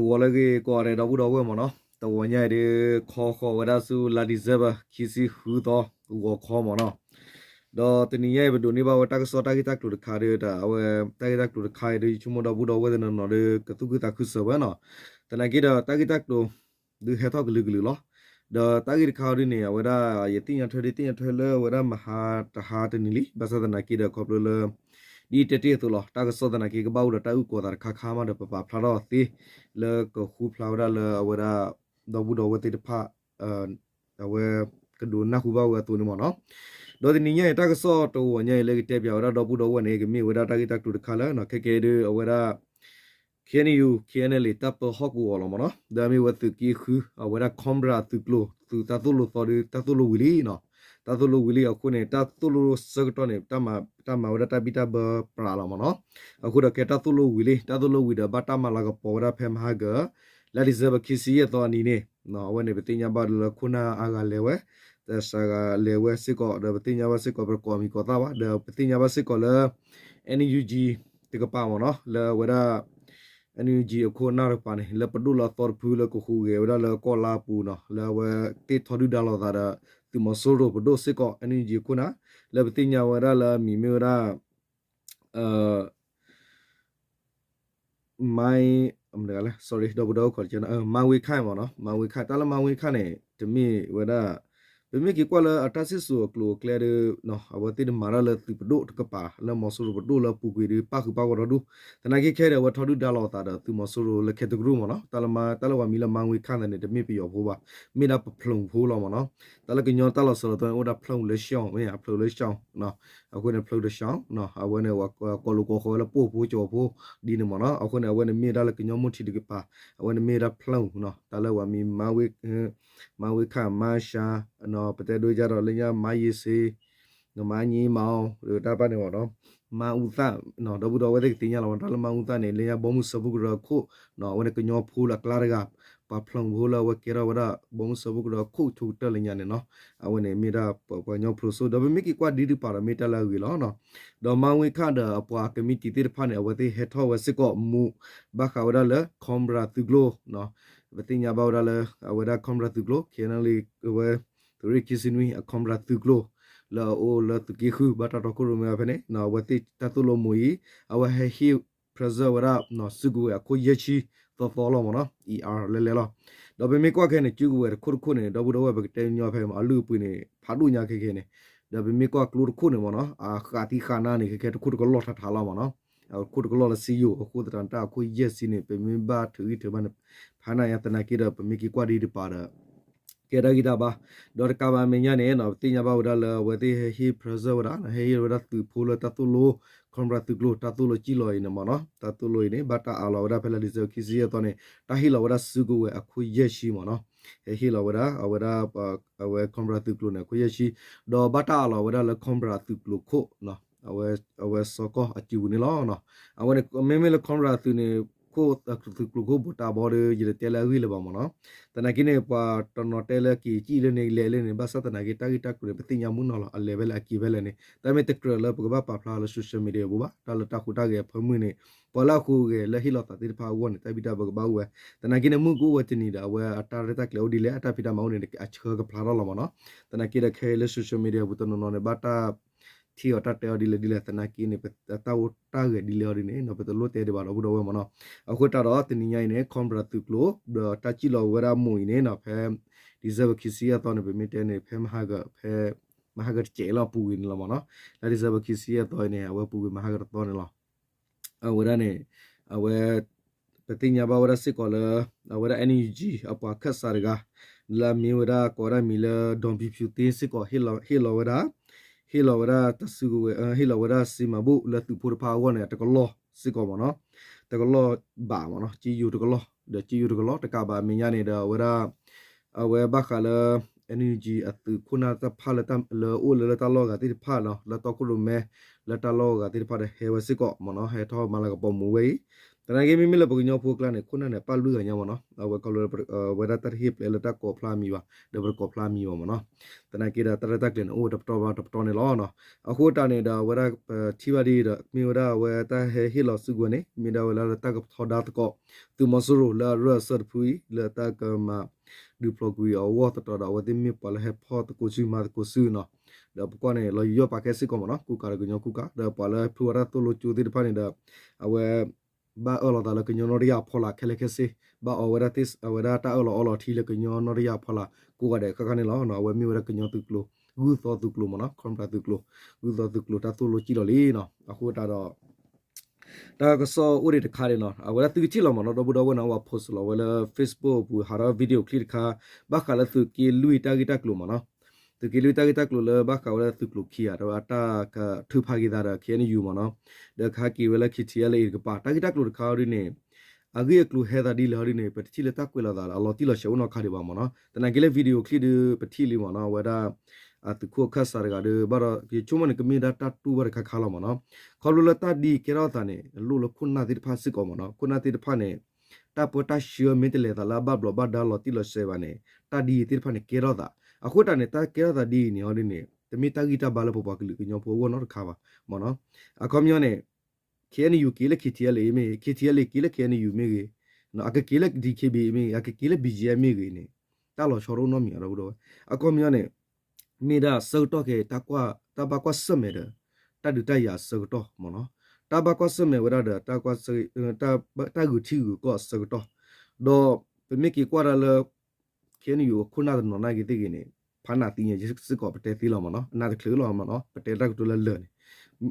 ဂီၤလၢအဂ့ၤကိးဂၤဒဲး ဒီပုၢ်ဒီဝဲၢ်မ့ၢ်နီၤ, တဂီၤညါအံၤဒီး ခီဃီၤဝဲဒၣ်ဆူလါ December ခံဆံဃုသီ ဂီၤခီမ့ၢ်နီၤ, ဒီးတနံၤညါအံၤ ပဒိးန့ၢ်ဘၣ်ဝဲတၢ်ကစီၣ်တၢ်ဂ့ၢ်တၢ်ကျိၤတခါဒီး အဝဲတၢ်ဂ့ၢ်တၢ်ကျိၤတခါအံၤဒီး ယဆိကမိၣ်ဒီပုၢ်ဒီဝဲၢ်တနီၤနီၤဒီး ကသူၣ်ခုသးခုစၢၤဝဲနီၤ, သနာ်က့ဒီးတၢ်ဂ့ၢ်တၢ်ကျိၤ ဒုးဟဲထီၣ်ကလုာ်ကလုာ်လီၤ. ဒီးတၢ်ဂ့ၢ်တခါအံၤဒ်န့ၣ် အဝဲဒၣ် ယသ့ၣ်ညါထွဲဒ်သ့ၣ်ညါထွဲလၢအဝဲဒၣ်မဟါတဟါတနံၤလံ, ဘၣ်ဆၣ်သနာ်က့ဒီးခီဖျိလၢ ဒ်တဲတ့ၢ်အသိးလီၤ, တၢ်ကစီၣ်သနာ်က့ကဘၣ်အိၣ်ဒီးတၢ်အုၣ်ကီၤသးတခါခါမးဒီး ပပာ်ဖျါထီၣ်သ့ လၢကဃုဖျါဝဲဒၣ်လၢအဝဲဒၣ် ဒီပုၢ်ဒီဝဲၢ်သ့ၣ်တဖၣ် အဝဲကဒိးနၢ်ဟူဘၣ်ဝဲအသိးန့ၣ်မ့ၢ်နီၤ. ဒီးတနံၤညါအံၤ တၢ်ကစီၣ်တဂီၤညါအံၤ လၢကတဲပၠးဝဲဒၣ်ဒီပုၢ်ဒီဝဲၢ်န့ၣ် ကမ့ၢ်ဝဲဒၣ်တၢ်ဂ့ၢ်တၢ်ကျိၤတခါလၢ ခဲကဲဒုးအဝဲဒၣ် KNU KNLA တၢ်ပၢဟီၣ်ကဝီၤလီၤမ့ၢ်နီၤ, ဒီးမ့ၢ်ဝဲသုးက့ဃု အဝဲဒၣ် Cobra သုးကျိၤ သုးတၢ်သိၣ်လိသီဒီး တၢ်သိၣ်လိဝံၤလံနီၤ, တၢ်သိၣ်လိဝံၤလံအဃိန့ၣ် တၢ်သိၣ်လိဆၢကတီၢ်န့ၣ် တၢ်မၤဝဲဒၣ်တၢ်ဘံၣ်တၢ်ဘၢပြးလီၤမ့ၢ်နီၤ, အဃိဒီးခဲတၢ်သိၣ်လိဝံၤလံ တၢ်သိၣ်လိဝံၤဒီး ဘၣ်တၢ်မၤလၤကပီၤဝဲဒၣ်ဖဲမဟါက လါ December ခံဆံယဲၢ်သီအနံၤန့ၣ် အဝဲန့ၣ် ပသ့ၣ်ညါဘၣ်လၢခိၣ်နၢ်အါဂၤလဲၤဝဲ တၢ်စှၤဂၤလဲၤဝဲစ့ၢ်ကီး ဒီးပသ့ၣ်ညါဘၣ်စ့ၢ်ကီး ပတကိးမံၤကိးသၣ်ဘၣ် ဒီးပသ့ၣ်ညါဘၣ်စ့ၢ်ကီးလၢ NUG တကပၤမ့ၢ်နီၤ လၢအဝဲဒၣ် NUG အခိၣ်အနၢ်တကပၤန့ၣ် လၢပဒိၣ်လၢအသီတဖုလၢကဟူးဂဲၤဝဲဒၣ်လၢကီၢ်လါအပူၤနီၤ လၢအဝဲသ့ၣ်ထီဒုၣ်ဒါလိာ်သးဒီး သုးမီၤစိရိၤပဒိၣ်စ့ၢ်ကီး NUG အခိၣ်နၢ် လၢပသ့ၣ်ညါဝဲဒၣ်လၢအမံၤမ့ၢ်ဝဲဒၣ် မ sorry ဒီပုၢ်ဒီဝဲၢ် မၤဝ့ခၣ်မ့ၢ်နီၤ မၤဝ့ခၣ် တၢ်လၢမၤဝ့ခၣ်န့ၣ် တမ့ၢ်ဝဲဒၣ် ပမ့ၢ်က့ၤကွၢ်လၢအတၢ်စံၣ်စိၤအကျိၤအကျဲဒီး အဝဲသ့ၣ်တမၤတၢ်လၢသုးပဒိၣ်တကပၤ လၢမီၤစိရိၤပဒိၣ်လၢအပူၤကွံာ်ဒီး ပၣ်ဃုာ်ပၣ်ဂီၢ်ဒီဒူၣ် သနာ်က့ခဲဒီး အဝဲထီဒုၣ်ဒါလိာ်သးဒီးသုးမီၤစိရိၤလၢခဲတကရူၢ်မ့ၢ်နီၤ တၢ်လၢမၤ တၢ်လၢပှၤမံၤလၢမၤဝ့ခၣ်သ့ၣ်န့ၣ် တမ့ၢ်ပယီၤဖိဘၣ် မ့ၢ်ဒၣ်ပဖျိၣ်ဖိလီၤမ့ၢ်နီၤ တၢ်လၢကညီတၢ်လီၤစၢၤလီၤသွဲၣ်န့ၣ် အိၣ်ဒၣ်ဖျိၣ်လၢရှောင် မ့ၢ်ဧါ ဖျိၣ်လၢရှောင် အဃိန့ၣ် ဖျိၣ်တရှောင် အဝဲန့ၣ် ကိးလိာ်ကိးဃီၤဝဲလၢပိာ်ဖိကၠီၤဖိ ဒ်န့ၣ်မ့ၢ်နီၤ အဃိန့ၣ် အဝဲန့ၣ်မ့ၢ်ဒၣ်လၢကညီမုၢ်ထံတကပၤ အဝဲန့ၣ်မ့ၢ်ဒၣ်ဖျိၣ်နီၤ တၢ်လၢပှၤမံၤ မၤဝ့ခၣ် မၤရှါ ပတဲဒိကၢ်ဒီးလၢညါ မၤယ့ၤစ့ မၤည့မီၤ တၢ်တဖၣ်န့ၣ်မ့ၢ်နီၤ မၤအူသၣ် ဒီပုၢ်ဒီဝဲၢ်သ့ၣ်ကသ့ၣ်ညါလီၤမ့ၢ် တၢ်လၢမၤအူသၣ်န့ၣ် လၢညါဘီမုၢ်စၢဖှိၣ်ကရၢခိၣ် အဝဲန့ၣ်ကညီဖိလၢအကျါတဂၤ ပှၤဖျိၣ်ဖိလၢအဝဲကဲထီၣ်ဝဲဒၣ် ဘီမုၢ်စၢဖှိၣ်ကရၢခိၣ်ဆိကတၢၢ်လၢညါန့ၣ်နီၤ အဝဲန့ၣ်မ့ၢ်ဒၣ်ပှၤကညီဖျိၣ်စိ ဒီးပမ့ၢ်က့ၤကွၢ်ဒ်တကပၤဒီးမ့ၢ်တၢ်လၢအဂ့ၤလီၤ ဒီးမၤဝ့ခၣ်ဒီးအပှၤကမံးတံာ်သ့ၣ်တဖၣ်န့ၣ် အဝဲသ့ၣ်ဟဲထီၣ်ဝဲစ့ၢ်ကီးမူး ဘၣ်ဃးဝဲဒၣ်လၢ Cobra သုးကျိၤ ပသ့ၣ်ညါဘၣ်ဝဲဒၣ်လၢ အဝဲဒၣ် Cobra သုးကျိၤ ခဲန့ၣ်လံ အဝဲ သုးရ့ၣ်ခံဆံနွံ အ Cobra သုးကျိၤ လၢအအိၣ်လၢသုးက့ဃု ဘၣ်တၢ်တီခိၣ်ရိၣ်မဲအီၤဖဲန့ၣ် အဝဲသ့ၣ်တၢ်သိၣ်လိမူးအံၤ အဝဲဟဲဟ့ၣ် present ဝဲဒၣ် စုကဝဲၤအခိၣ်ယဲၢ်ဆံသီသီလီၤမ့ၢ်နီၤ ER လဲၤလဲၤလီၤ ဒီးပမ့ၢ်ကွၢ်ခဲန့ၣ် စုကဝဲၤတခိၣ်တခိၣ်န့ၣ် ဒီပုၢ်ဒီဝဲၢ်ပကတဲညီဖဲ အလုၢ်အပှ့ၤန့ၣ် ဖးဒိၣ်ညါခဲခဲန့ၣ် ဒီးပမ့ၢ်ကွၢ်ကျိတခိၣ်န့ၣ်မ့ၢ်နီၤ အဃးသံဃာ်နါန့ၣ် ခဲခဲတခိၣ်တကလီၢ်ထးထးလီၤမ့ၢ်နီၤ အခိၣ်တကလီၢ်လၢစံယိၣ် အဃိသတးန့ၣ် တၢ်အခိၣ်ယဲၢ်ဆံန့ၣ် ပမ့ၢ်ဘၣ်ထုးဂံၢ်ထုးဘါန့ၣ် ဖးနါယါသနာ်က့ဒီး ပမ့ၢ်က့ၤကွၢ်ဒ်တကပၤဒီး ကဲတၢ်ဂံၢ်တၢ်ဘါ ဒီးတကးဘၣ်အမဲာ်ညါန့ၣ် ပသ့ၣ်ညါဘၣ်ဝဲဒၣ်လၢအဝဲသ့ၣ်ဟဲဟ့ၣ် present ဝဲဒၣ် ဟဲဟ့ၣ်ဝဲဒၣ်သုးဖိလၢတၢ်သိၣ်လိ Cobra သုးကျိၤ တၢ်သိၣ်လိစံၣ်လီၤအံၤန့ၣ်မ့ၢ်နီၤ တၢ်သိၣ်လိအံၤန့ၣ် ဘၣ်တၢ်အးလီၤဝဲဒၣ်ဖဲလါ December ခံဆံယဲၢ်သီန့ၣ် တၢ်ဟ့ၣ်လီၤဝဲဒၣ်စုကဝဲၤအခိၣ်ယဲၢ်ဆံမ့ၢ်နီၤ ဟဲဟ့ၣ်လီၤဝဲဒၣ် အဝဲဒၣ် အဝဲ Cobra သုးကျိၤန့ၣ် အခိၣ်ယဲၢ်ဆံ ဒီးဘၣ်တၢ်အးလီၤဝဲဒၣ်လၢ Cobra သုးကျိၤခိၣ် အဝဲစီၤကီၢ်အစုပူၤန့ၣ်လီၤ အဝဲန့ၣ် မ့မ့ၢ်လၢ Cobra သုးန့ၣ် ခိၣ် သုးကျိၤခိၣ်ဘူးတးဘီဒီး ယတတဲလၢအဂ့ၢ်လၢၤဘၣ်မ့ၢ်နီၤ သနာ်က့န့ၣ် ပှၤတနီၤတဲလၢက့ၤကံၣ်လၢန့ၣ်လဲၤလၢန့ၣ် ဘၣ်ဆၣ်သနာ်က့တၢ်ဂ့ၢ်တၢ်ကျိၤန့ၣ် ပသ့ၣ်ညါမုၢ်နီၤလီၤ အလဲၤဖဲလဲၣ်အက့ၤဖဲလဲၣ်န့ၣ် တၢ်မ့ၢ်တကြၢးလၢပကဘၣ်ပာ်ဖျါလၢ social media အပူၤဘၣ် တၢ်လၢတၢ်ဟူးတၢ်ဂဲၤအဖၢမုၢ်န့ၣ် ပှၤလၢအဟူးဂဲၤလၢဟ့ၣ်လီၤသးသ့ၣ်တဖၣ်အဂီၢ်န့ၣ် တၢ်ဘံၣ်တၢ်ဘၢကဘၣ်အိၣ်ဝဲ သနာ်က့န့ၣ် မုၢ်ကအိၣ်ဝဲတနံၤဒီး အဝဲအတၢ်ရဲၣ်တၢ်ကျဲၤအိၣ်ဒ်လဲၣ် အတၢ်ဖံးတၢ်မၤအိၣ်န့ၣ် အဆၢကဖျါထီၣ်လီၤမ့ၢ်နီၤ သနာ်က့ဒီးခဲအံၤလၢ social media အပူၤတနီၤနီၤန့ၣ် ဘၣ်တၢ် ထံၣ်အီၤတၢ်တဲအီၤဒ်လဲၣ်ဒ်လဲၣ် သနာ်က့န့ၣ် ပတၢ်အိၣ်တၢ်ဂဲၤဒ်လဲၣ်အီၤဒ်န့ၣ် ပတလိၣ်တဲဒံးဘၣ်ဒီပုၢ်ဒီဝဲၢ်မ့ၢ်နီၤ အဃိသတးဒီးတနံၤညါအံၤန့ၣ် Cobra သုးကျိၤ ဒီးတၢ်စံၣ်လီၤဝဲဒၣ်မူးအံၤန့ၣ်နီၤ ဖဲ December ခံဆံယဲၢ်သီန့ၣ် ပမ့ၢ်တဲန့ၣ် ဖဲမဟါက ဖဲ မဟါကတစဲးလီၤပူၤကွံာ်န့ၣ်လီၤမ့ၢ်နီၤ လါ December ခံဆံယဲၢ်သီအံၤန့ၣ် အဝဲပူၤကွံာ်မဟါကတသီန့ၣ်လီၤ အဝဲဒၣ်န့ၣ် အဝဲ ပသ့ၣ်ညါဘၣ်ဝဲဒၣ်စ့ၢ်ကီးလၢ အဝဲဒၣ် NUG အပှၤခၢၣ်စးတဂၤ လၢအမ့ၢ်ဝဲဒၣ်ကိးဝဲဒၣ်မံၤလၢ ဒီပံဖၠူသ့စ့ၢ်ကီး ဟ့ၣ်လီၤဝဲဒၣ် ဟ့ၣ်လီၤဝဲဒၣ်တၢ်စုကဝဲၤ ဟ့ၣ်လီၤဝဲဒၣ်စံမၤဘူၣ်လၢသုးဖိတဖၣ်အဂီၢ်န့ၣ် တကလီၢ်စ့ၢ်ကီးမ့ၢ်နီၤ တကလီၢ်ဘးမ့ၢ်နီၤ ကံယူၤတကလီၢ် ဒီးကံယူၤတကလီၢ် တကးဘၣ်အမဲာ်ညါန့ၣ်ဒီး အဝဲဒၣ် အဝဲဘၣ်ဃးလၢ NUG အသုးခိၣ်နၢ်တဖၣ်လၢ လၢအိၣ်လၢလၢတၢ်လီၢ်ဂၤသ့ၣ်တဖၣ်နီၤ လၢတီခိၣ်ရိၣ်မဲ လၢတၢ်လီၢ်ဂၤသ့ၣ်တဖၣ်ဒီးဟဲဝဲစ့ၢ်ကီးမ့ၢ်နီၤ ဟဲထီၣ်မၤလၤကပီၤမူးဝဲအံၤ သနာ်က့မ့မ့ၢ်လၢပှၤကညီဖိအကျါန့ၣ် ခိၣ်နၢ်န့ၣ် ပာ်လွံၢ်ဂၤညါမ့ၢ်နီၤ, အဝဲခီဖျိ ဝဲဒၣ်တၢ်တဟ့ၣ်ပျဲလၢတၢ်ကိးဖျါမံၤဘၣ်, ဒီးပတကိးဖျါမံၤဘၣ်မ့ၢ်နီၤ. သနာ်က့ဒီးတၢ်ရဲၣ်တၢ်ကျဲၤန့ၣ် အိၣ်ဝဲတပတီၢ်ဘၣ်တပတီၢ်န့ၣ်လီၤ. အဃိတၢ်န့ၣ်ဒီး အဝဲဒၣ်ပထံၣ်ဘၣ်ဒ်အံၤဒီး မ့ၢ်ဝဲဒၣ်အဝဲတၢ်ဟဲဟ့ၣ်လီၤစုကဝဲၤန့ၣ် မ့ၢ်ဒၣ်ဝဲလၢတၢ်ကပထီဒါသကိး သုးမီၤစိရိၤလၢအရၢၢ်အစၢၢ်တဖုအံၤ လၢတၢ်ကမၤဒုးဖျိးကွံာ်အီၤအဂီၢ်သတးဒီး အဝဲသ့ၣ်မ့ၢ်ပှၤလၢဟဲဖီၣ်သကိးစုမၤသကိးစုနီၤ. ဒီးပကွၢ်န့ၣ် လီၤယိယိၣ်ပာ်ကဲစ့ၢ်ကီးမ့ၢ်နီၤ, ကူကၤဒီးကညီကူကၤ ဒီးပှၤလၢဖုဝဲဒၣ်သိၣ်လိကၠိသ့ၣ်တဖၣ်န့ၣ်ဒီး အဝဲ ဘၣ်အၢၣ်လီၤသးလၢကညီနီၣ်တယၢ်အဖီလာ်ခဲလၢာ်ခဲဆ့, ဘၣ်အီဝဲဒၣ်သ့ၣ် အဝဲဒၣ်တၢ်အၢၣ်လီၤအီလီၤထံလၢကညီနီၣ်တယၢ်အဖီလာ် ကိးဂၤဒဲးဃၣ်ဃၣ်န့ၣ်လီၤ. အဝဲမ့ၢ်ဝဲဒၣ်ကညီသုးကျိၤ ဂုၢ်သီသုးကျိၤမ့ၢ်နီၤ, ခီပတာသုးကျိၤ ဂုၢ်သီသုးကျိၤ တၢ်သိၣ်လိစံၣ်လီၤလံနီၤ. အဃိသတးဒီး တၢ်ကစီၣ်အိၣ်ဒံးတခါန့ၣ်နီၤ, အဝဲဒၣ်သုကထံၣ်လီၤမ့ၢ်နီၤ, ဒီပုၢ်ဒီဝဲၢ်န့ၣ် အဝဲ post လီၤဝဲလၢ Facebook အပူၤ ဟးထီၣ် video clip တခါ ဘၣ်ဃးလၢသုးက့လွံၢ်တၢ်ဂ့ၢ်တၢ်ကျိၤမ့ၢ်နီၤ. သုးက့လွံၢ်တၢ်ဂ့ၢ်တၢ်ကျိၤလၢဘၣ်ဃးဝဲဒၣ်သုးကျိၤခံဂၤ ဒီးအတၢ်ကထုးဖးက့ၤသးဒီး K N U မ့ၢ်နီၤ, ဒီးကဟဲက့ၤဝဲလၢ K T L A တကပၤတၢ်ဂ့ၢ်တၢ်ကျိၤတခါအီၤဒ်န့ၣ် အဂ့ၢ်အကျိၤဟဲသးဒ်လဲၣ်အီၤဒ်န့ၣ် ပတထံၣ်လၢတၢ်ကွဲးလီၤသးလၢအလီၤတံၢ်လီၤဆဲးအိၣ်နီတခါဒံးဘၣ်မ့ၢ်နီၤ. သနာ်က့လၢ video clip ဒုး ပထံၣ်လံမ့ၢ်နီၤ, အဝဲဒၣ် အသုးခိၣ်အခၢၣ်စးတဂၤဒီး ဘၣ်ဒီး ယဆိကမိၣ်န့ၣ် ကမ့ၢ်ဒၣ်တၢ်တူၢ်ဘၣ်တခါခါလီၤမ့ၢ်နီၤ. ခီဖျိလၢတၢ်ဒ်အံၤကဲထီၣ်သးန့ၣ် အလိၣ်လၢခိၣ်နၢ်သ့ၣ်တဖၣ်စ့ၢ်ကီးမ့ၢ်နီၤ. ခိၣ်နၢ်သ့ၣ်တဖၣ်န့ၣ် တၢ်ပၢတၢ်ဆှၢမ့ၢ်တလဲၤသးလၢအဘၣ်ဘျီးဘၣ်ဒါလီၤတံၢ်လီၤဆဲးဘၣ်န့ၣ် တၢ်ဒ်အံၤသ့ၣ်တဖၣ်န့ၣ် ကဲထီၣ်သး. အဃိတၢ်န့ၣ် တၢ်ကဲထီၣ်သးဒ်အံၤန့ၣ်အီၤဒ်န့ၣ် တမ့ၢ်တၢ်ဂံၢ်တၢ်ဘါလၢပပှၤကလုာ်ကညီဖိအဂီၢ်နီတခါဘၣ်မ့ၢ်နီၤ. အခီပညီန့ၣ် K N U က့ၤလၢ K T L A မ့ၢ်ဂ့ၤ, K T L A က့ၤလၢ K N U မ့ၢ်ဂ့ၤ, အကက့ၤလၢ D K B A မ့ၢ်ဂ့ၤ, အကက့ၤလၢ B G F မ့ၢ်ဂ့ၤန့ၣ် တၢ်လီၤဆီတအိၣ်နီတမံၤအီၤဒီပုၢ်ဒီဝဲၢ်. အခီပညီန့ၣ် မ့ၢ်ဒၣ်ဆၢကတီၢ်ခဲအံၤ တၢ်ဘၣ်ကွၢ်ဆၢၣ်မဲာ်ဒီး တၢ်ဒုးတၢ်ယၤအဆၢကတီၢ်မ့ၢ်နီၤ. တၢ်ဘၣ်ကွၢ်ဆၢၣ်မဲာ်ဝဲဒၣ်ဒီး တၢ်ဂုာ်ထံဂုာ်ကီၢ်အဆၢကတီၢ်, ဒီးပမ့ၢ်က့ၤကွၢ်ဒၣ်လၢ K N U အခိၣ်နၢ်တနီၤနာ်က့ၤသ့ၣ်ဂ့ၤန့ၣ် ဖးနးသံညါစ့ၢ်ကီး ပတဲသ့လီၤမ့ၢ်နီၤ, အနၢ်တချုးလီၤမ့ၢ်နီၤ, ပတဲတၢ်ကတိၤလၢလၢာ်န့ၣ်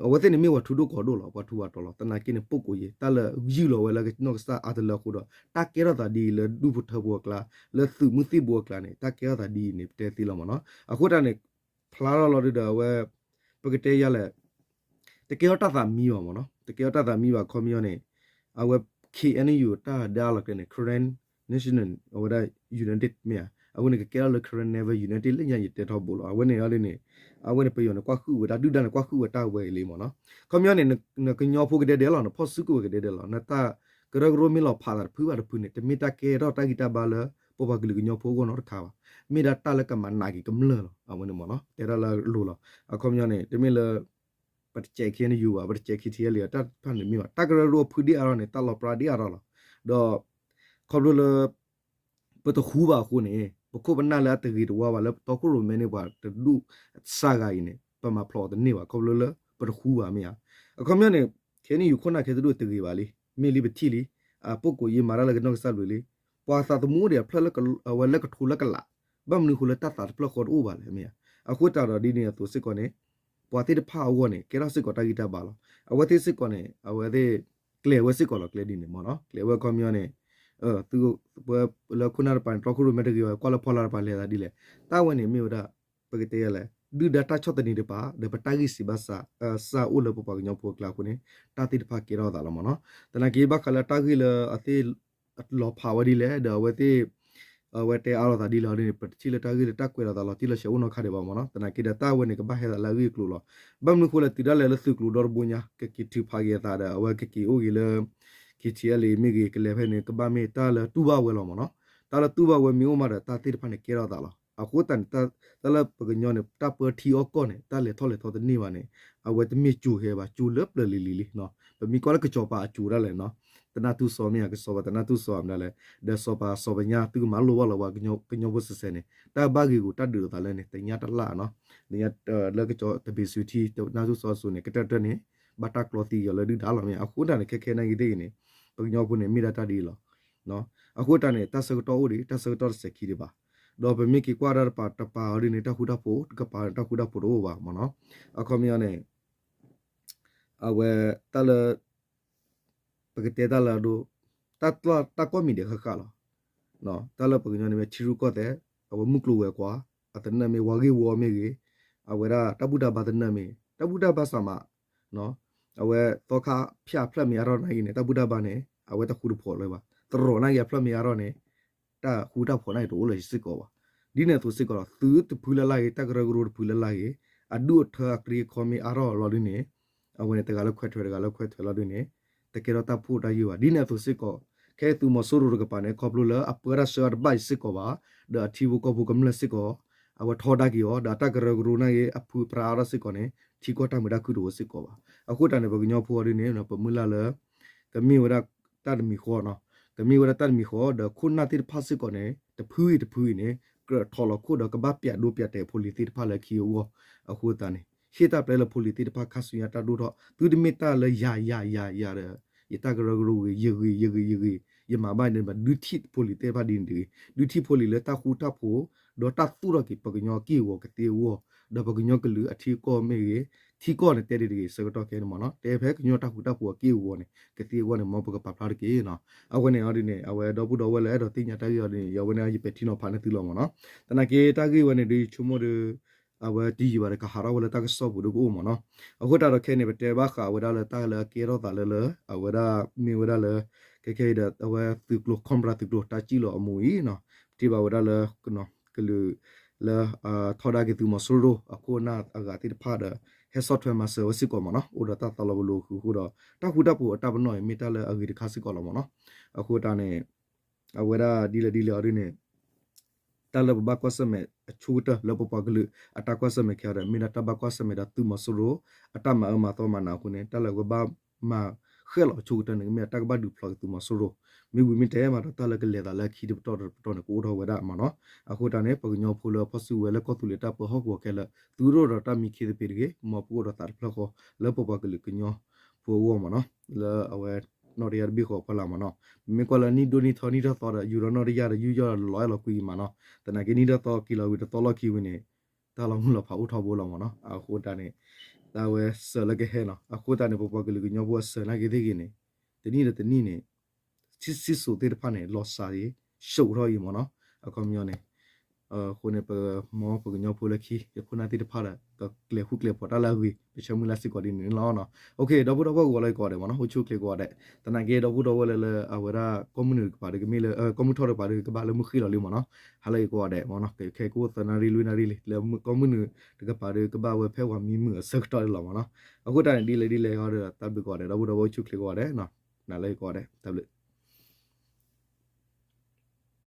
အဝဲသ့ၣ်န့ၣ်မ့ၢ်ပှၤထူဒိၣ်ကီၢ်ဒိၣ်လီၤ, ပှၤထူးပှၤတီၤလီၤ. သနာ်က့န့ၣ် ပုၢ်ကိးယံၤ တၢ်လၢယုၢ်လီၤဝဲလၢကနီၢ်ကစၢ်အါတလၢအဃိဒီး တၢ်ကဲထီၣ်သးဒ်အံၤလၢဒူၣ်ဖိထၢဖိအကျါ, လၢသုးမုၢ်သံၣ်ဘိအကျါန့ၣ် တၢ်ကဲထီၣ်သးဒ်အံၤန့ၣ် ပတဲသ့လီၤမ့ၢ်နီၤ. အဃိတၢ်န့ၣ် ဖျါထီၣ်လီၤဒုဒီးအဝဲ ပကတဲယၤလဲၣ် တကဲထီၣ်တၢ်သးမံဘၣ်မ့ၢ်နီၤ, တကဲထီၣ်တၢ်သးမံဘၣ် အခီပညီန့ၣ် အဝဲ K N U တၢ်ဒၣ်လီၤကျဲန့ၣ် Karen National အဝဲဒၣ် United မ့ၢ်ဧါ, အဝဲန့ၣ်ကကဲထီၣ်လၢ Karen Naval Unit လၢညါယတဲထီဘိလီၤ. အဝဲန့ၣ်အီၤဒ်န့ၣ် အဝဲန့ၣ်ပယီၤန့ၣ် ကွၢ်ဃုာ်ဝဲတၢ်ဒုၣ်ဒါန့ၣ် ကွၢ်ဃုာ်ဝဲတၢ်ဝဲအံၤလံမ့ၢ်နီၤ. ခီပညီန့ၣ် နကညီဖိကဒဲဒဲးလီၤ, နဖီၣ်စုကဝဲၤကဒဲဒဲးလီၤ, နတၢ်ကရၢကရိမ့ၢ်လီၤဖးသးတဖုဘၣ်တဖုန့ၣ် တမ့ၢ်တၢ်ကဲထီၣ်တၢ်ဂံၢ်တၢ်ဘါလၢ ပပှၤကလုာ်ကညီဖိအဂီၢ်နီတခါဘၣ်. မ့ၢ်ဒၣ်တၢ်လၢကမၤနာ်က့ၤကမျၢၢ်လီၤ. အဝဲန့ၣ်မ့ၢ်နီၤ တဲဒၣ်လၢအလိၤလီၤ. အခီပညီန့ၣ် တမ့ၢ်လၢ ပတစဲး K N U ဘၣ်, ပတစဲး K T L A ဘၣ်, တၢ်တဖၣ်န့ၣ်မ့ၢ်ဘၣ် တၢ်ကရၢကရိအဖုဒ်အါထီၣ်န့ၣ် တၢ်လီၤပြါဒ်အါထီၣ်လီၤ. ဒီး ခီဖျိလၢ ပတဃူဘၣ်အဃိန့ၣ် ပခိၣ်ပနၢ်လၢအတဂ့ၤတဝါဘၣ် လၢပတီခိၣ်ရိၣ်မဲန့ၣ် ပှၤတဒူၣ်စၢ်ဂၤအံၤန့ၣ် ပမၤဖျိးအီၤတန့ၢ်ဘၣ် ခီဖျိလၢပတဃူဘၣ်မ့ၢ်ဧါ. အခီပညီန့ၣ် K N U ခိၣ်နၢ်ခဲတဒူၣ်တဂ့ၤဘၣ်လံ. မ့ၢ်လံပထံၣ်လံ အပုၢ်ကိးယံၤမၤတၢ်လၢကနီၢ်ကစၢ်ဘျုးလံ. ပှၤသးသမူအိၣ်ဒံးအဖျၢၣ်လၢအဝဲလၢကထိလၢကလး ဘၣ်မနုၤဃိလၢတၢ်သးတဖျၢၣ်ဃီတအိၣ်ဘၣ်လဲၣ်မ့ၢ်ဧါ. အဃိသတးဒီးဒ်န့ၣ်အသိးစ့ၢ်ကီးန့ၣ် ပှၤသ့ၣ်တဖၣ်အဂီၢ်န့ၣ် ကဲထီၣ်စ့ၢ်ကီးတၢ်ဂံၢ်တၢ်ဘါလီၤ. အဝဲသ့ၣ်စ့ၢ်ကီးန့ၣ် အဝဲသ့ၣ် ကျဲၤဝဲစ့ၢ်ကီးလီၤ ကျဲဒ်န့ၣ်မ့ၢ်နီၤ. ကျဲၤဝဲအခီပညီန့ၣ် သုဝဲလၢခိၣ်နၢ်တပၤန့ၣ် တီခိၣ်ရိၣ်မဲတဂ့ၤဘၣ် ကွၢ်လၢဖီလာ်တပၤလဲၤသးဒ်လဲၣ်. တၢ်ဝဲန့ၣ်မ့ၢ်ဝဲဒၣ် ပကတဲယၤလဲၣ် ဒုၣ်ဒါတၢ်ဆီၣ်သနံးတပၤ ဒီးပတၢ်ဂံၢ်စၢ်ဘါစၢ် စၢ်အိၣ်လၢပပှၤကညီဖိအကျါအဃိန့ၣ် တၢ်သ့ၣ်တဖၣ်ကဲထီၣ်သးလီၤမ့ၢ်နီၤ. သနာ်က့ဘၣ်ဃးလၢတၢ်ဂ့ၢ်လၢအသ့ၣ် လီၤဖးဝဲဒ်လဲၣ် ဒီးအဝဲသ့ၣ် အဝဲတဲအါလိာ်သးဒ်လဲၣ်န့ၣ် ပတထံၣ်လၢတၢ်ဂ့ၢ်လၢတၢ်ကွဲးလိာ်သးလီၤတံၢ်လီၤဆဲးအိၣ်နီတခါဒံးဘၣ်မ့ၢ်နီၤ. သနာ်က့ဒီးတၢ်ဝဲန့ၣ် ကဘၣ်ဟဲသးလၢအဂ့ၢ်အကျိၤလီၤ. ဘၣ်မနုၤဃိလဲၣ် တုၤဒၣ်လဲာ်လၢသုးကျိၤဒီတဘိညါ ကက့ၤထုးဖးက့ၤအသးဒီး အဝဲကက့ၤအိၣ်က့ၤလၢ K T L A မ့ၢ်ဂ့ၤ ကလဲၤဖဲန့ၣ် ကဘၣ်မ့ၢ်တၢ်လၢတူၢ်ဘၣ်ဝဲလီၤမ့ၢ်နီၤ. တၢ်လၢတူၢ်ဘၣ်ဝဲမ့ၢ်အိၣ်မးဒီး တၢ်သ့ၣ်တဖၣ်န့ၣ်ကဲထီၣ်သးလီၤ. အဃိသတးန့ၣ် တၢ်လၢပကညီန့ၣ် တၢ်ပၢထံအီၣ်ကီၢ်န့ၣ် တၢ်လဲၤထီၣ်လဲၤထီတန့ၢ်ဘၣ်န့ၣ် အဝဲတမ့ၢ်ကၠိၤဟဲဘၣ် ကၠိၤလၢပျၢၤလံၤလံၤလံနီၤ. ပမ့ၢ်ကွၢ်လၢကစီၤပၤအကၠိၤဒၣ်လဲာ်နီၤ သနၢ်တူၢ်စီၤမ့ၢ်ဧါ ကစီၤပၤသနၢ်တူၢ်စီၤမ့ၢ်ဒၣ်လဲာ် ဒီးစီၤပၤစီၤပညါ သုကမၤလိဘၣ်လီၤဝဲကညီဖိစဲးစဲးန့ၣ် တၢ်ဘၣ်ဂ့ၤဂူာ်တၢ်ဒုးလိာ်သးလၢန့ၣ် တညါတလၢ်နီၤ လၢကစီၤတဘ့ၣ်စုထံ သနၢ်တူၢ်စီၤအစိၤန့ၣ် ကတၢၢ်တၢၢ်န့ၣ် ဘၣ်တၢ်ကျီသံက့ၤအီၤလၢဒုၣ်ဒါလီၤမ့ၢ်ဧါ. အဃိတၢ်န့ၣ် ခဲခဲနာ်က့ၤသ့ၣ်ဂ့ၤန့ၣ် ပကညီဖိန့ၣ် မ့ၢ်ဒၣ်တၢ်ဒ်အံၤလီၤ. အဃိတၢ်န့ၣ် တၢ်ဆၢကတီၢ်အိၣ်ဒံး တၢ်ဆၢကတီၢ်တစဲးခံဒံးဘၣ်. ဒီးပမ့ၢ်က့ၤကွၢ်ဒၣ်တပၤတပၤအီၤဒ်န့ၣ် တၢ်ဃူတၢ်ဖိး တကပၤတၢ်ဃူတၢ်ဖိးတအိၣ်ဘၣ်မ့ၢ်နီၤ. အခီပညီန့ၣ် အဝဲတၢ်လၢ ပကတဲတၢ်လၢအဒိ တၢ် တၢ်ကွီၢ်မံၤဒဲးဃၣ်ဃၣ်လီၤ. တၢ်လၢပကညီန့ၣ်မ့ၢ်ထံရူၢ်ကီၢ်သဲး အဝဲမုၢ်ကျိၤဝဲၤကွာ် အသနၢၣ်မ့ၢ်ဝါဂ့ၢ်ဝီမ့ၢ်ဂ့ၤ အဝဲဒၣ်တၢ်ဘူၣ်တၢ်ဘါသးမး အဝဲသီခါဖၠၣ်အဖျၢၣ်မ့ၢ်အါထီၣ်နာ်က့ၤန့ၣ် တၢ်ဘူၣ်တၢ်ဘါန့ၣ် အဝဲတဃူတဖိးလၢၤဘၣ်. သရိာ်နာ်က့ၤအဖျၢၣ်မ့ၢ်အါထီၣ်န့ၣ် တၢ်ဃူတၢ်ဖိးနာ်က့ၤတအိၣ်လၢၤစ့ၢ်ကီးဘၣ်. ဒ်န့ၣ်အသိးစ့ၢ်ကီးဒီး သုးတဖုလၢ်လၢ်ဂ့ၤ တၢ်ကရၢကရိတဖုလၢ်လၢ်ဂ့ၤ အဒူၣ်အထၢအကြံအခီမ့ၢ်အါထီၣ်လီၤဒ်န့ၣ် အဝဲန့ၣ် တဂၤလၢခွဲးထွဲတဂၤလၢခွဲးထွဲလီၤဒ်န့ၣ် တကဲထီၣ်တၢ်ဖှိၣ်တၢ်ယာ်ဘၣ်. ဒ်န့ၣ်အသိးစ့ၢ်ကီး ခဲအံၤသုးမီၤစိရိၤတကပၤန့ၣ် ခီဖျိလၢအပၢတၢ်ဆှၢအီၤတဘၣ်အံၤစ့ၢ်ကီးဘၣ်, ဒီးအထံဖိကီၢ်ဖိကမျၢၢ်စ့ၢ်ကီး အဝဲထီဒါက့ၤအီၤ ဒီးအတၢ်ကရၢကရိနာ်က့ အဖုအပြါအါထီၣ်စ့ၢ်ကီးန့ၣ် ထံကီၢ်တၢ်မုာ်တၢ်ခုၣ်တအိၣ်စ့ၢ်ကီးဘၣ်. အဃိသတးန့ၣ် ပကညီဖိအီၤဒ်န့ၣ် ပမုၢ်လၢ်လၢ ကမ့ၢ်ဝဲဒၣ်တၢ်တမံၤဃီနီၤ, ကမ့ၢ်ဝဲဒၣ်တၢ်တမံၤဃီ ဒီးခိၣ်နၢ်သ့ၣ်တဖၣ်စ့ၢ်ကီးန့ၣ် တဖုအံၤတဖုအံၤန့ၣ် ကြၢးထီၣ်လီၤခိၣ်ဒီးကဘၣ်ပျးဒိပျးတဲာ်ဖိလံၤသ့ၣ်တဖၣ်လၢခံအဂီၢ်. အဃိသတးန့ၣ် ဟ့ၣ်တၢ်ပျဲလၢဖိလံၤသ့ၣ်တဖၣ်ခါဆူညါတၢ်ဒိၣ်ထီၣ် သုတမ့ၢ်တၢ်လၢယၤယၤယၤယၤဒီး ယတၢ်ကရၢကရိဂ့ၤ ယဂ့ၤယဂ့ၤယဂ့ၤ ယမၤဘၣ်န့ၣ် မၤဒုးထံၣ်ဖိလံၤသ့ၣ်တဖၣ်ဒ်န့ၣ်တဂ့ၤ, ဒုးထံၣ်ဖိလံၤလၢတၢ်ဃူတၢ်ဖိး ဒီးတၢ်သူၣ်ထီၣ်က့ၤပကညီက့ၢ်အဂီၤကသ့အဂီၢ်, ဒီးပကညီကလုာ်အထံအကီၢ်မ့ၢ်ဂ့ၤ, ထံကီၢ်န့ၣ်တဲဒ်တဂ့ၤ ဆၢကတီၢ်ခဲအံၤန့ၣ်မ့ၢ်နီၤ တဲဖဲကညီတၢ်ဃူတၢ်ဖိးအက့ၢ်အဂီၤန့ၣ် ကသ့အဂီၢ်န့ၣ် မ်ပကပာ်ဖျါတက့ၢ်နီၤ. အဝဲန့ၣ်အီၤဒ်န့ၣ် အဝဲဒီပုၢ်ဒီဝဲၢ်လၢအဲၣ်ဒိးသ့ၣ်ညါတၢ်ဂ့ၢ်အီၤဒ်န့ၣ် ယဝဲန့ၣ်ယပဲာ်ထံနီၤဖးန့ၢ်သုလီၤမ့ၢ်နီၤ. သနာ်က့တၢ်ဂ့ၢ်ဝဲန့ၣ်ဒီးယဆိကမိၣ်ဒီး အဝဲတယံာ်ဘၣ်ဒီးကဟးထီၣ်ဝဲလၢတၢ်ကစီၣ်ပူၤဒ်ကအိၣ်မ့ၢ်နီၤ. အဃိသတးဒီးခဲအံၤန့ၣ် ပတဲဘၣ်ဃးဝဲဒၣ်လၢတၢ်လၢအကဲထီၣ်သးလၢလၢ အဝဲဒၣ်မ့ၢ်ဝဲဒၣ်လၢ ခဲခဲအံၤဒီး အဝဲသုးကျိၤ Cobra သုးကျိၤတၢ်စံၣ်လီၤအမူးအံၤနီၤ, ပထံၣ်ဘၣ်ဝဲဒၣ်လၢ ကလုာ်လၢ ထီဒါက့ၤသုးမီၤစိရိၤ အခိၣ်အနၢ်အဂၤသ့ၣ်တဖၣ်ဒီး ဟဲဆီၣ်ထွဲမၤစၢၤဝဲစ့ၢ်ကီးမ့ၢ်နီၤ, အိၣ်ဒီးတၢ်သးလီၤပလိာ်ဃုာ်အဃိဒီး တၢ်ဃူတၢ်ဖိးအတၢ်ပနီၣ်အံၤ မ့ၢ်တၢ်လၢအဂ့ၤတခါစ့ၢ်ကီးလီၤမ့ၢ်နီၤ. အဃိသတးန့ၣ် အဝဲဒၣ်ဒ်လဲၣ်ဒ်လဲၣ်အီၤဒ်န့ၣ် တၢ်လၢပဘၣ်ကွၢ်ဆၢၣ်မဲာ်အဆိကတၢၢ်လၢပပှၤကလုာ်အတၢ်ကွၢ်ဆၢၣ်မဲာ်ခဲအံၤဒီး မ့ၢ်ဒၣ်တၢ်ဘၣ်ကွၢ်ဆၢၣ်မဲာ်ဒီးသုးမီၤစိရိၤ အတၢ်မၤအၢမၤသီမၤနးအဃိန့ၣ် တၢ်လၢပကဘၣ်မၤဃဲၣ်လီၤအဆိကတၢၢ်န့ၣ် ကမ့ၢ်ဒၣ်တၢ်ကဘၣ်ဒုးဖျိးက့ၤသုးမီၤစိရိၤ, မ့ၢ်ဝံၤမ့ၢ်တဲမးဒီးတၢ်လၢကလဲၤသးလၢအခံတပတီၢ်တပတီၢ်န့ၣ် ကအိၣ်ထီၣ်ဝဲဒၣ်မ့ၢ်နီၤ. အဃိသတးန့ၣ် ပကညီဖိလၢအဖီၣ်စုကဝဲၤလၢကီၢ်သူးလ့ၤတၢ်ပၢဟီၣ်ကဝီၤခဲလၢာ် သုတအိၣ်ဒီးတၢ်မံခ့သပ့ၤတဂ့ၤ, မ်ပကအိၣ်ဒီးသးတဖျၢၣ်ဃီ လၢပပှၤကလုာ်ကညီဖိအဂီၢ်မ့ၢ်နီၤ, လၢအဝဲနီၢ်တယၢ်တဘ့ၣ်ဃီအဖီလာ်မ့ၢ်နီၤ. မ့ၢ်ကွၢ်လၢနံၣ်ဒိၣ်နံၣ်ထီနံၣ်ထီၣ်သီဒီး ယူၤဒီးနီၢ်တယၢ်ဒီးယူၤယီၢ်ဒီးလီၤအဲၣ်လီၤကွံမ့ၢ်နီၤ. သနာ်က့နံၣ်ထီၣ်သီက့ၤလီၤဝံၤတသီလီၢ်ခံဝံၤန့ၣ် တၢ်လီၤမုၢ်လီၤဖးအိၣ်ထီဘိလီၤမ့ၢ်နီၤ. အဃိသတးန့ၣ် တၢ်ဝဲစၢၤလၢကဟဲနီၤ. အဃိသတးန့ၣ် ပပှၤကလုာ်ကညီဖိအစၢၤနာ်က့သ့ၣ်ဂ့ၤန့ၣ် တနံၣ်ဒီးတနံၣ်န့ၣ် စံၣ်စိၤသ့ၣ်တဖၣ်န့ၣ် လီၤစှၤအံၤ ရှုပ်ထီၣ်အံၤမ့ၢ်နီၤ. အခီပညီန့ၣ် အဃိန့ၣ် ပမ်ပကညီဖိလၢခံ ယခိၣ်နၢ်သ့ၣ်တဖၣ်ဒီး ကကျဲၤဃူကျဲၤဖိးတၢ်လၢအဂ့ၤ ပဆၢမုၢ်လၢ်စ့ၢ်ကီးဒ်န့ၣ်လီၤ. ဒီပုၢ်ဒီဝဲၢ်ကိးဂၤဒဲး တနၤက့ဒီပုၢ်ဒီဝဲၢ်လၢလၢအဝဲဒၣ် ကီၢ်မုၢ်နုာ်တကပၤဒီး ကမ့ၢ်လၢ ကီၢ်မုၢ်ထီၣ်တကပၤဒီး ကဘၣ်လၢမုၢ်ဃ့ၢ်လီၤလံမ့ၢ်နီၤ. ဟါလၢအံၤကိးဂၤဒဲးမ့ၢ်နီၤ ခဲကိးသၢနၣ်ရံၣ်လွံၢ်နၣ်ရံၣ်လံ လၢကီၢ်မုၢ်နုာ်တကပၤဒီး ကဘၣ်ဝဲဖဲပှၤမံမုာ်အဆၢကတီၢ်လီၤမ့ၢ်နီၤ. အဃိသတးန့ၣ် ဒ်လဲၣ်ဒ်လဲၣ်ဂီၢ်ဒီး တၢ်ဘျုးကိးဂၤဒဲး ဒီပုၢ်ဒီဝဲၢ်အိၣ်ဆူၣ်ချ့ကိးဂၤဒဲး နၤလၢအံၤကိးဂၤဒဲး တၢ်ဘျုး